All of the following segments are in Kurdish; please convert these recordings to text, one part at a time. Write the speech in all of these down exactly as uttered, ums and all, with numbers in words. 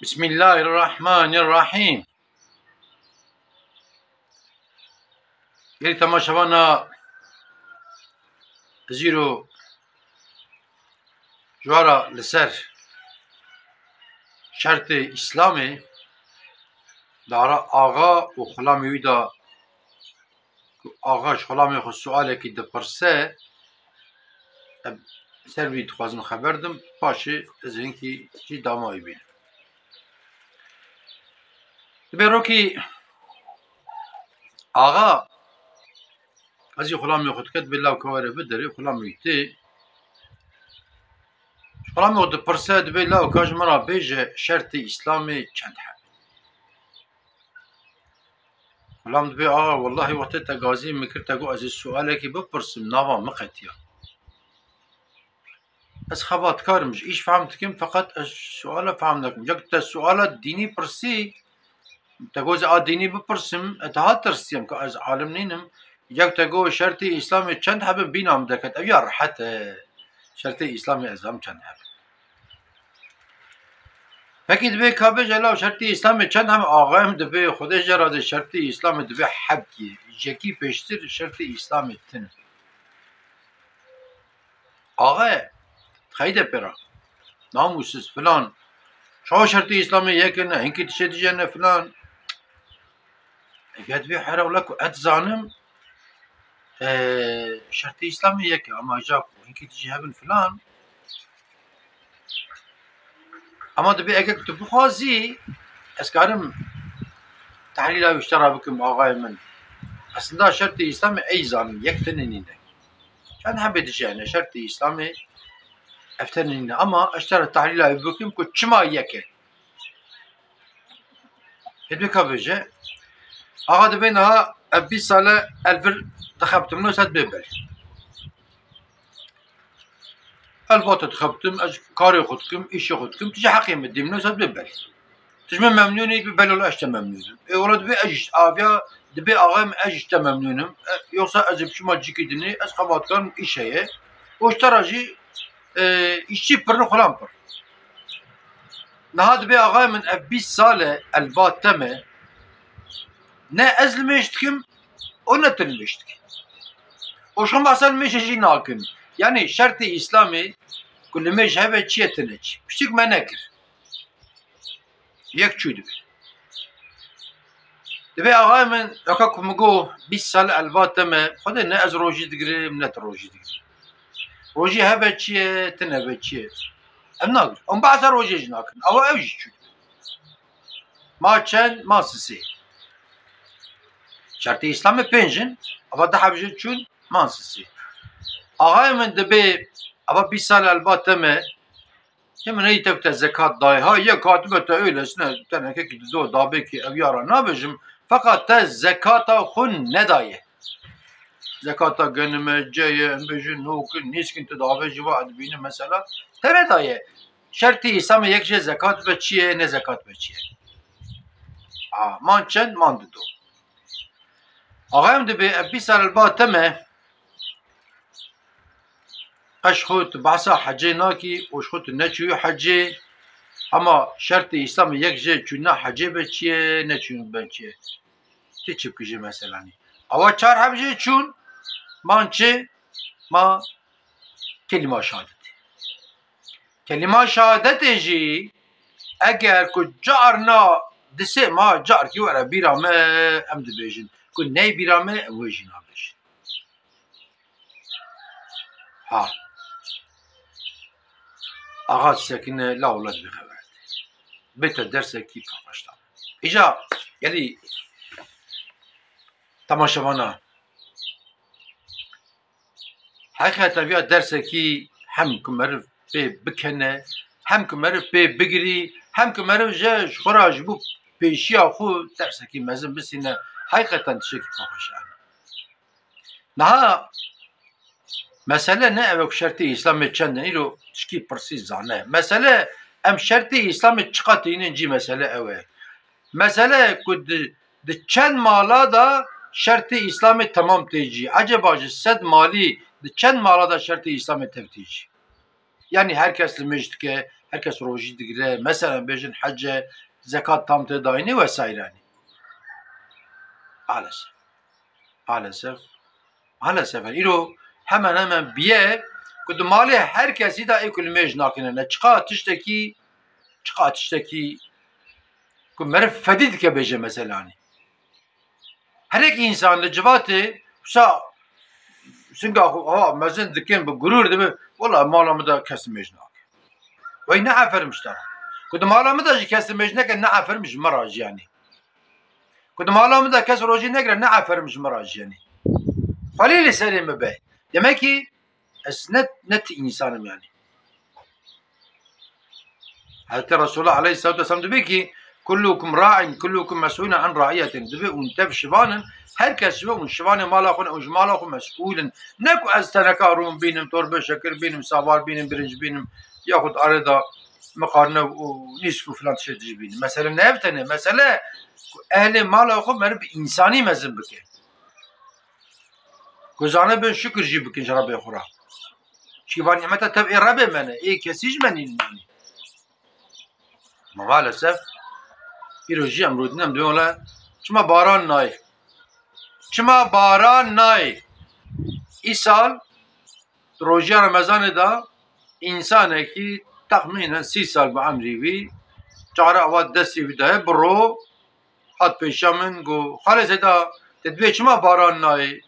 Bismillahirrahmanirrahîm. Gelî temaşevana zîro ji we re li ser şertê Îslamê dara axa û xulamê wî de ku axa ji xulamê xwe sualekî dipirse, em ser wî dixwazim xeber dim, paşê ez hinkî jî dama wî bînim. Dibê rokî axa ez jî xulamê xwe dike, dibê lawka were biderê, xulamê wî tê. Ji xulamê xwe dipirse, dibê lawka ji min re bêje şertê Îslamê çend heb. Xulam dibê, axa, wellahî wextê te gazî min kir, te got ez ê sualekî bipirsim, nava min qetiya. Ez xebatkar im, ji îş fehm dikim, feqet ez suala fehm nakim. Cek te suala dînî pirsî, te got ez a dînî bipirsim, ez daha tirsiyam ku ez alim nînim. Cek te got şertê Îslamê çend heb in, bîna min deket. Ev ya rehet e. Şertê Îslamê ez zam çend heb in. Pekî dibê ka bêje, law şertê Îslamê çend heb in? Axayê min dibê, Xwedê jê razê, şertê Îslamê dibê heb ye. Yekî pêştir şertê Îslamê tune. Axe, xeyde pêra. Namûsiz, filan. Çawa şertê Îslamê yek e ne, hinkî tiştê dije ne filan. Ev ya dibê hera wela ku ez dizanim, e, şertê Îslamê yek e, ama ja ku hinkî tiştê hebin filan. Ama dibê eger tu bixwazî, ez karim tehlîla wî ji te re bikim, axayê min. Aslında şertê Îslamê ey zanin, yek tune nîne. Çend hebê dije hene, şertê Îslamê ev tune nîne. Ama ez ji te re tehlîla wî bikim ku çima yek e. Hê dibê ka bêje, axa dibê niha ez bîst sal e li vir dixebitim, no sed bê belê. Elbate dixebitim, ez karê xwe dikim, îşê xwe dikim, tu jî heqê min dî min, wisa dibê belê. Tu ji min memnûn î, dibê belê, wela ez ji te memnûn im. Ê wela dibê ez jî aviya, dibê axayê min ez jî ji te memnûn im. E, yoksa ez ê biçima cîkî dinê, ez xebat karim, îş heye. Û ji te re jî, e, îşçî pir in, xulam pir. Niha dibê axayê min ev bîst sal e li ba te me, ne ez limêj dikim, û ne tu limêj dikî. Û ji xwe behsa limêjê jî nakin. Yanî şertê Îslamê ku limêj hebe çi ye, tune çi? Piçik me nekir. Yek çû dibê. Dibê axayê min, weka ku min got, bîst sal e li ba te me, Xwedê ne ez rojî digirim, ne tu rojî digirî. Rojî hebe çi ye, tune be çi ye? Em nagirin. Em behsa rojê jî nakin. Awa ew jî çû. Ma çend? Ma sisê. Şertê Îslamê pênc in. Ava du heb jê çûn, man sisê. Axayê min dibê, ava bîst sal e li ba te me, hê min neyî te ku te zekat dayê. Ha, yek hatibe te öylesine tenekekî dido dabê ki ev ya re nabêjim. Feqat te zekata xwe nedaye. Zekata genime, ceye, em bêjin, nokin, nîskin tu davê ji va dibîne mesela. Te nedaye. Şertî Îslamê yek jê zekat be çi ye, ne zekat be çi ye. A, man çend, man dido. Axayê min dibê, ev bîst sal li ba te me, qe ji xwe tu behsa hecê nakî û ji xwe tu neçûyî hecê, hema şertê Îslamê yek jê çûna hecê be çi ye, neçûn be çi ye. Ti çi bikî jê meselanî. Awa çar heb jê çûn, man çi? Ma kelîma şehadetê. Kelîma şehadetê jî eger ku carna di sê meha carkî were bîra me, em dibêjin. Ku ney bîra me, em wê jî nabêjin. Ha. Axa sekine la wela dibê xeber. Bête dersekî paqaşta. Îca gelî temaşevana. Heqîqeten viya dersekî hem ku meriv pê bikene, hem ku meriv pê bigirî, hem ku meriv ji, ji xwe re ji bo pêşiya xwe dersekî mezin bisîne, heqîqeten tiştekî paqaşa ye. Niha mesele ne ew e ku şertê Îslamê çend in, îro tişkî pirsî zane. Mesele em şertê Îslamê çiqas tînin cî, mesele ew e. Mesele ku di, di çend mala de şertê Îslamê temam tê cî. Eceba ji sed malî di çend mala de şertê Îslamê tev tê cî? Yanî her kes limêj dike, Her kes rojî digire, mesela bêjin hece, zekat tam tê dayînê vesaîre. Maalesef. Maalesef. Maalesef. Îro hemen hemen biye ku di malê her kesî de ê ku limêj nakine. Ne çiqa tiştekî, çiqa tiştekî ku meriv fedî dike bêje mesela. Her yek însan li civatê wisa singa xwe aha mezin dikin, bi gurûr dibe, wela mala min de kes nimêj nake. Wey ne eferim ji te re. Ku di mala min de jî kes nimêj neke, ne eferim ji min re jî yanî. Ku di mala min de kes rojî negire, ne eferim ji min re jî yanî. Xwelî li serê min be. Demekî ez ne, ne ti însan im yanî. Hezretî Resulullah aleyhissalatu vesselam dibê ki, "Kullukum ra'in, kullukum mes'ulun an ra'iyetin." Dibê hûn tev şivan in, her kes ji we hûn şivanê mala xwe ne, hûn ji mala xwe mes'ûl in. Ne ku ez teneka rûn bînim, torbe şekir bînim, savar bînim, birinc bînim, yaxud arê de miqarne û nîsf û filan tiştê dijî bînim. Mesele ne ev tenê, mesele ku ehlê mala xwe meriv bi însanî mezin bike. Ku zanibin şukir jî bikin ji Rebê xwe re. Çi va nimeta tev ê Rebê me ne, ê kesî ji me nînin yanî. Ma maalesef, îro jî em rûdine em dibên wele, çima baran nayê? Çima baran nayê? Îsal, di rojiya Remezanê de, însanekî texmînen sî sal bi emrî wî, çare ava destê wî daye, bi ro, hat pêşiya min, got, "Xalê Seyda, te dibê çima baran nayê?"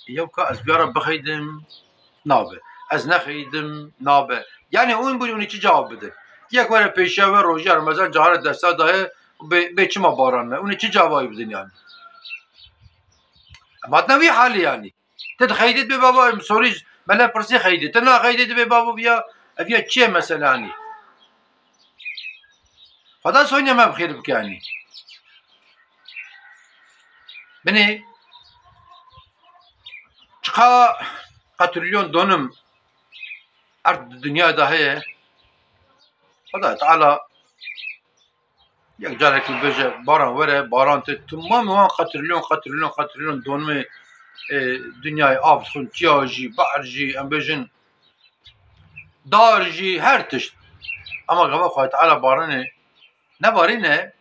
Yew ka ez viyara bixeydim, nabe. Ez nexeydim, nabe. Yanî hûn bûn, hûn çi cevap bidin? Yek were pêşiya we rojiya Remezan cahare desta daye, bê, bê çima baran ne? Hûn çi cevabî bidin yanî? Em hatine wî halî yanî. Te dixeyde dibê baba, em sorî, mele pirsî xeyde. Te naxeyde dibê baba viya, ev ya çi ye mesela yanî? Xweda soyne me bi xêr bike yanî. Binê çiqa qetrilyon donim erd di dinya de heye. Xweda Teala yek carekî bêje baran were, baran tê, timamê wan qetrilyon, qetrilyon, qetrilyon donimê, e, dinyayê av dixwin, çiya jî, behr jî, em bêjin, dar jî, her tişt. Ama gava Xwedê Teala baranê nebarîne,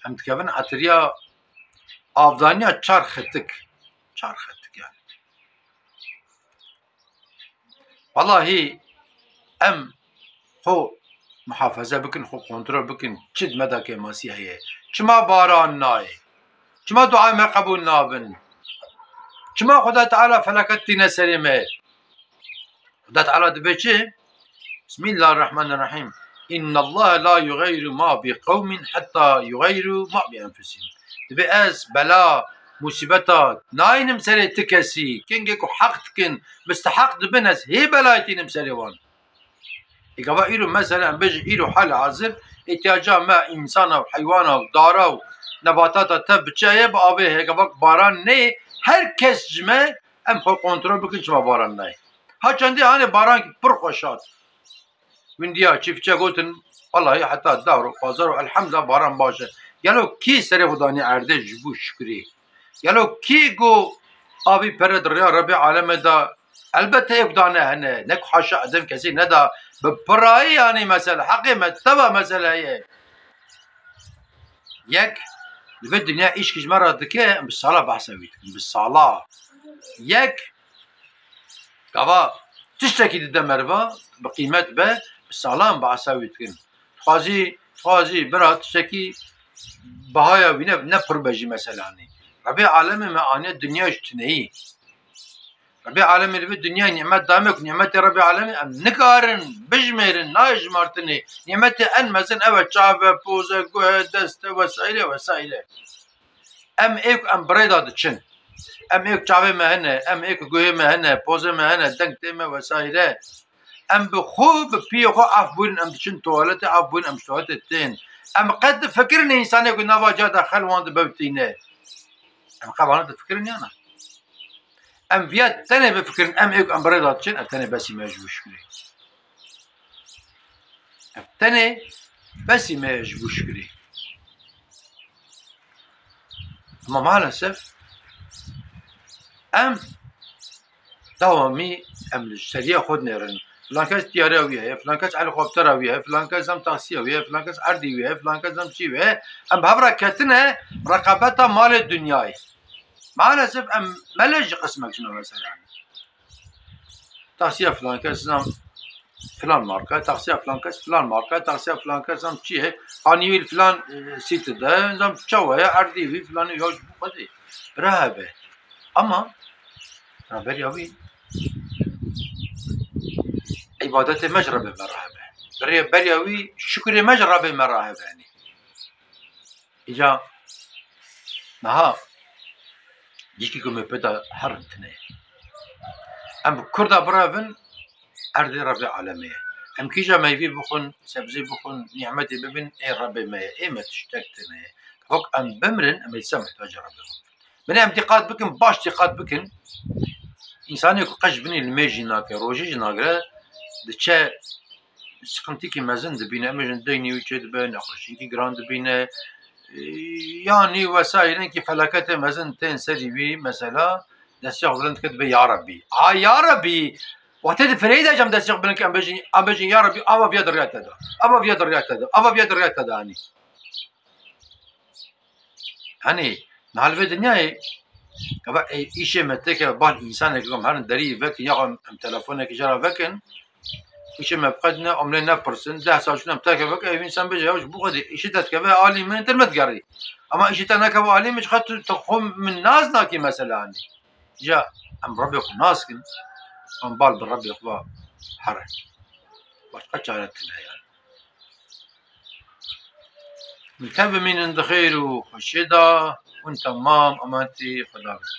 em dikevin etiriya avdaniya çar xetik. Çar xetik yani. Wallahî em xwe muhafaze bikin, xwe kontrol bikin, çi di me de kêmasî heye. Çima baran nayê? Çima duayê me qebûl nabin? Çima Xuda Teala felaket tîne serê me? Xuda Teala dibê çi? Bismillahirrahmanirrahim. İnnallaha la yugayyiru ma bi qawmin hatta yugayyiru ma bi enfusihim. Dibê ez bela, musîbeta nayînim serê ti kesî. Kengê ku heq dikin, misteheq dibin, ez hê belayê tînim serê wan. Ê gava îro mesela em bêjin îro hal hazir îhtiyaca me, însana û heywana û dara û nebatata te bi çi heye, bi avê heye. Gava baran neyê, her kes ji me em xwe kontrol bikin çima baran nayê. Ha çendê hanê baran pir xweş hat. Windiya çiftçiya gotin, "Wallahî heta dewr û pazar û elhemda baran baş e." Gelo kî serê xwe danî erdê ji bo şukrî? Gelo kî got, "Avî pere di rêya Rebê alemê de?" Elbette yek dane hene, ne ku haşa edem kesî neda, bi pirayî yanî mesele, heqê me, teva mesele ye. Yek, li vê dinya îşkî ji me re dike, em bi sala behsa wî dikin, bi sala. Yek, gava tiştekî dide meriva, bi qîmet be, bi sala em behsa wî dikin. Dixwazî, dixwazî, bira tiştekî bahaya wî ne, ne pir be jî meselanî. Rebê alemê me aniye dinya ji tuneyî. Rebê alemê li vê dinyayê nîmet dame ku nîmetê Rebê alemê em nikarin bijmêrin, nayê jimartinê. Nîmetê en mezin ev e, çav e, poz e, guh e, dest e, vesaire, vesaire. Em ê ku em bi rê de diçin. Em ê ku çavê me hene, em ê ku guhê me hene, pozê me hene, deng tê me vesaire. Em bi xwe, bi piyê xwe af bûrin, em diçin tuwaletê, af bûrin, em ji tuwaletê tên. Em qet difikirin însanê ku nava ca de xel wan dibe û tîne. Em qet vana difikirin ya na? Em viya tenê bifikirin, em ê ku em bi rê de diçin, ev tenê besî me ji bo şukrê. Ev tenê besî me ji bo şukrê. Ama maalesef em dewamî em li seriya xwe dinêrin. Filan kes tiyarê wî heye, filan kes helikoptera wî heye, filan kes zam taksiya wî heye, filan kes erdî wî heye, filan kes zam çî wî heye. Em bi hev re ketine reqabeta malê dinyayê. Maalesef em melê ji qismek jino mesela. Taksiya filan kes zam filan marka, taksiya filan kes filan marka, taksiya filan kes zam çi ye? Hanî wî filan, e, sîti de, zam çawa ye, erdî wî filan ya ji bo xwedê. Bira hebe. Ama, ha, beriya wî îbadetê me ji Rebê me re hebe. Beriya, beriya wî şukurê me ji Rebê me re hebe. Yanî. Îca niha cîkî ku me pê de herin tune ye. Em bi Kurda birevin, erdê Rebê alemê ye. Em kîja meyvî bixwin, sebzî bixwin, nîmetî bibin, ê Rebê me ye, ê me tiştek tune ye. Wek em bimrin, em ê dîsa mihtacê Rebê xwe bin. Binê em dîqat bikin, baş dîqat bikin. Însanê ku qeş binî limêj jî nake, rojî jî nagire, diçe sıkıntıyki mezin dibîne, em bêjin deynî wî çêdibe, nexweşînkî giran dibîne, e, yanî wesaîrên ki felaketê mezin tên serî wî, mesela, destê xwe bilind dike, dibe, "Ya Rebî, a ya Rebî." Wextê di fireyî de cem destê xwe bilind ke, em bêjin, em bêjin, "Ya Rebî, ava viya di riya te de, ava viya di riya te de, ava viya di riya te de." Anî. Hani, niha li vê dinyayê, gava, ey, îşê me têke bal însanekî, em herin derî vekin, ya em, em telefonekî jê re vekin, îşê me biqedine, em lê nepirsin, deh sal şûn em têke vekin, ev însan bêje, "Ya ji bo Xwedê, îşê te dikeve alî min, dir me digerî." Ama îşê te nekeve alî min, ji xwe tu, tu xwe min nas nakî mesela, hani. Ja, em Rebê xwe nas kin, em bal bi Rebê xwe here. Başqa çare tune yani. Min tev bimînin di xêr û xweşiyê de, hûn temam emanetî Xweda bin.